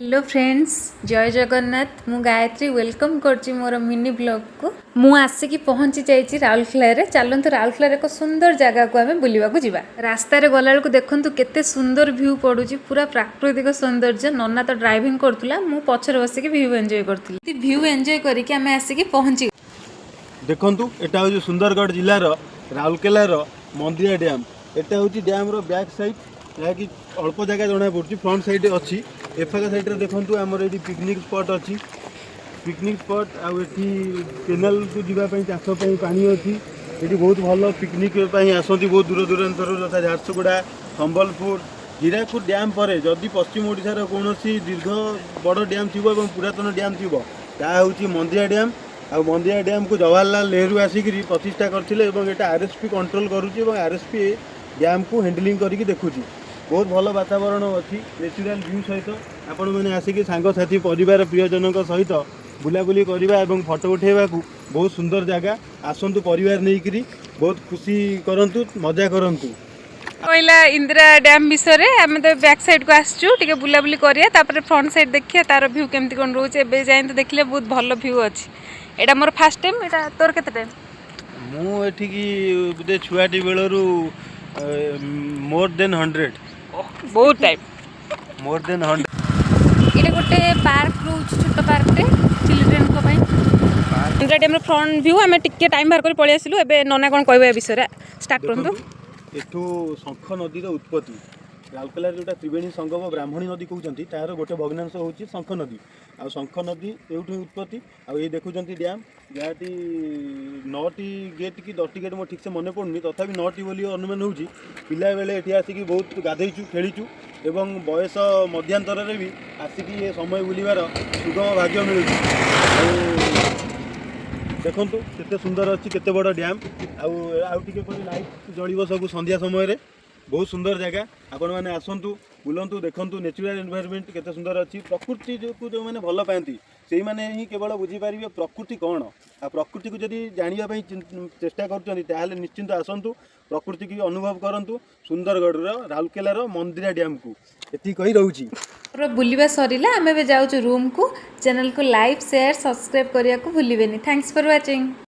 Hello friends, ଜୟ ଜଗନ୍ନାଥ। ମୁଁ Gayatri welcome କରୁଛି ମୋର ମିନି ବ୍ଲଗ୍କୁ। ମୁଁ ଆସିକି ପହଞ୍ଚି ଯାଇଛି ରାଉରକେଲାରେ। ଚାଲନ୍ତୁ, ରାଉରକେଲାର ଏକ ସୁନ୍ଦର ଜାଗାକୁ ଆମେ ବୁଲିବାକୁ ଯିବା। ରାସ୍ତାରେ ଗଲାବେଳକୁ ଦେଖନ୍ତୁ କେତେ ସୁନ୍ଦର ଭ୍ୟୁ ପଡ଼ୁଛି, ପୁରା ପ୍ରାକୃତିକ ସୌନ୍ଦର୍ଯ୍ୟ। ନନା ତ ଡ୍ରାଇଭିଂ କରୁଥିଲା, ମୁଁ ପଛରେ ବସିକି ଭ୍ୟୁ ଏନ୍ଜୟ କରୁଥିଲି। ଭ୍ୟୁ ଏନ୍ଜୟ କରିକି ଆମେ ଆସିକି ପହଞ୍ଚି ଦେଖନ୍ତୁ, ଏଟା ହେଉଛି ସୁନ୍ଦରଗଡ଼ ଜିଲ୍ଲାର ରାଉରକେଲାର ମନ୍ଦିରା ଡ୍ୟାମ୍। ଏଟା ହେଉଛି ଡ୍ୟାମ୍ର ବ୍ୟାକ୍ ସାଇଡ୍, ଯାହାକି ଅଳ୍ପ ଜାଗା ଜଣାପଡ଼ୁଛି, ଫ୍ରଣ୍ଟ ସାଇଡ୍ ଅଛି। ଏଫାକ ସାଇଡ଼୍ରେ ଦେଖନ୍ତୁ, ଆମର ଏଠି ପିକନିକ୍ ସ୍ପଟ୍ ଅଛି, ପିକନିକ୍ ସ୍ପଟ୍। ଆଉ ଏଠି କେନାଲକୁ ଯିବା ପାଇଁ, ଚାଷ ପାଇଁ ପାଣି ଅଛି। ଏଠି ବହୁତ ଭଲ ପିକନିକ୍ ପାଇଁ ଆସନ୍ତି ବହୁତ ଦୂର ଦୂରାନ୍ତରୁ, ଯଥା ଝାରସୁଗୁଡ଼ା, ସମ୍ବଲପୁର। ହୀରାକୁଦ ଡ୍ୟାମ୍ ପରେ ଯଦି ପଶ୍ଚିମ ଓଡ଼ିଶାର କୌଣସି ଦୀର୍ଘ ବଡ଼ ଡ୍ୟାମ୍ ଥିବ ଏବଂ ପୁରାତନ ଡ୍ୟାମ୍ ଥିବ, ତାହା ହେଉଛି ମନ୍ଦିରା ଡ୍ୟାମ୍। ଆଉ ମନ୍ଦିରା ଡ୍ୟାମ୍କୁ ଜବାହରଲାଲ ନେହେରୁ ଆସିକିରି ପ୍ରତିଷ୍ଠା କରିଥିଲେ ଏବଂ ଏଇଟା ଆର୍ଏସ୍ପି କଣ୍ଟ୍ରୋଲ କରୁଛି ଏବଂ ଆର୍ଏସ୍ପି ଡ୍ୟାମ୍କୁ ହ୍ୟାଣ୍ଡଲିଂ କରିକି ଦେଖୁଛି। ବହୁତ ଭଲ ବାତାବରଣ ଅଛି, ନ୍ୟାଚୁରାଲ୍ ଭ୍ୟୁ ସହିତ। ଆପଣମାନେ ଆସିକି ସାଙ୍ଗସାଥି, ପରିବାର, ପ୍ରିୟଜନଙ୍କ ସହିତ ବୁଲାବୁଲି କରିବା ଏବଂ ଫଟୋ ଉଠାଇବାକୁ ବହୁତ ସୁନ୍ଦର ଜାଗା। ଆସନ୍ତୁ, ପରିବାର ନେଇକିରି ବହୁତ ଖୁସି କରନ୍ତୁ, ମଜା କରନ୍ତୁ। କହିଲା ଇନ୍ଦିରା ଡ୍ୟାମ୍ ବିଷୟରେ। ଆମେ ତ ବ୍ୟାକ୍ ସାଇଡ଼୍କୁ ଆସିଛୁ, ଟିକେ ବୁଲାବୁଲି କରିବା, ତାପରେ ଫ୍ରଣ୍ଟ ସାଇଡ଼୍ ଦେଖିବା ତାର ଭ୍ୟୁ କେମିତି କ'ଣ ରହୁଛି। ଏବେ ଯାଏଁ ତ ଦେଖିଲେ ବହୁତ ଭଲ ଭ୍ୟୁ ଅଛି। ଏଇଟା ମୋର ଫାର୍ଷ୍ଟ ଟାଇମ୍। ଏଇଟା ତୋର କେତେ ଟାଇମ୍? ମୁଁ ଏଠିକି ବୋଧେ ଛୁଆଟି ବେଳରୁ ମୋର୍ ଦେନ୍ 100। ବହୁତ ଟାଇମ୍। ମୋର୍ ଦେନ୍ 100। ଏଇଟା ଗୋଟେ ପାର୍କ ରହୁଛି, ଛୋଟ ପାର୍କଟେ ଚିଲଡ୍ରେନ୍ଙ୍କ ପାଇଁ। ଇନ୍ଦିରା ଡ୍ୟାମ୍ର ଫ୍ରଣ୍ଟ ଭ୍ୟୁ। ଆମେ ଟିକେ ଟାଇମ୍ ବାହାର କରି ପଳେଇ ଆସିଲୁ। ଏବେ ନନା କ'ଣ କହିବେ ଏ ବିଷୟରେ, ଷ୍ଟାର୍ଟ କରନ୍ତୁ। ଦେଖନ୍ତୁ, ଏଠୁ ଶଙ୍ଖ ନଦୀର ଉତ୍ପତ୍ତି। ରାଉରକେଲାରେ ଯେଉଁଟା ତ୍ରିବେଣୀ ସଙ୍ଗମ ବ୍ରାହ୍ମଣୀ ନଦୀ କହୁଛନ୍ତି, ତାହାର ଗୋଟେ ଭଗ୍ନାଂଶ ହେଉଛି ଶଙ୍ଖ ନଦୀ। ଆଉ ଶଙ୍ଖ ନଦୀ ଏଇଠୁ ହିଁ ଉତ୍ପତ୍ତି। ଆଉ ଏଇ ଦେଖୁଛନ୍ତି ଡ୍ୟାମ୍, ଯାହାଟି ନଅଟି ଗେଟ୍ କି 10ଟି ଗେଟ୍, ମୋର ଠିକ୍ସେ ମନେ ପଡ଼ୁନି, ତଥାପି ନଅଟି ବୋଲି ଅନୁମାନ ହେଉଛି। ପିଲାବେଳେ ଏଠି ଆସିକି ବହୁତ ଗାଧେଇଛୁ, ଖେଳିଛୁ ଏବଂ ବୟସ ମଧ୍ୟାନ୍ତରରେ ବି ଆସିକି ଏ ସମୟ ବୁଲିବାର ସୁଗମ ଭାଗ୍ୟ ମିଳୁଛି। ଆଉ ଦେଖନ୍ତୁ କେତେ ସୁନ୍ଦର ଅଛି, କେତେ ବଡ଼ ଡ୍ୟାମ୍। ଆଉ ଟିକେ ପରେ ଲାଇଟ୍ ଜଳିବ ସବୁ ସନ୍ଧ୍ୟା ସମୟରେ। ବହୁତ ସୁନ୍ଦର ଜାଗା। ଆପଣମାନେ ଆସନ୍ତୁ, ବୁଲନ୍ତୁ, ଦେଖନ୍ତୁ ନ୍ୟାଚୁରାଲ୍ ଏନଭାୟରମେଣ୍ଟ କେତେ ସୁନ୍ଦର ଅଛି। ପ୍ରକୃତିକୁ ଯେଉଁମାନେ ଭଲ ପାଆନ୍ତି, ସେଇମାନେ ହିଁ କେବଳ ବୁଝିପାରିବେ ପ୍ରକୃତି କ'ଣ। ଆଉ ପ୍ରକୃତିକୁ ଯଦି ଜାଣିବା ପାଇଁ ଚେଷ୍ଟା କରୁଛନ୍ତି, ତାହେଲେ ନିଶ୍ଚିନ୍ତ ଆସନ୍ତୁ, ପ୍ରକୃତିକୁ ଅନୁଭବ କରନ୍ତୁ ସୁନ୍ଦରଗଡ଼ର ରାଉରକେଲାର ମନ୍ଦିରା ଡ୍ୟାମ୍କୁ। ଏତିକି କହି ରହୁଛି। ପୁରା ବୁଲିବା ସରିଲା, ଆମେ ଏବେ ଯାଉଛୁ ରୁମ୍କୁ। ଚ୍ୟାନେଲକୁ ଲାଇକ୍, ସେୟାର, ସବସ୍କ୍ରାଇବ୍ କରିବାକୁ ଭୁଲିବେନି। Thanks for watching.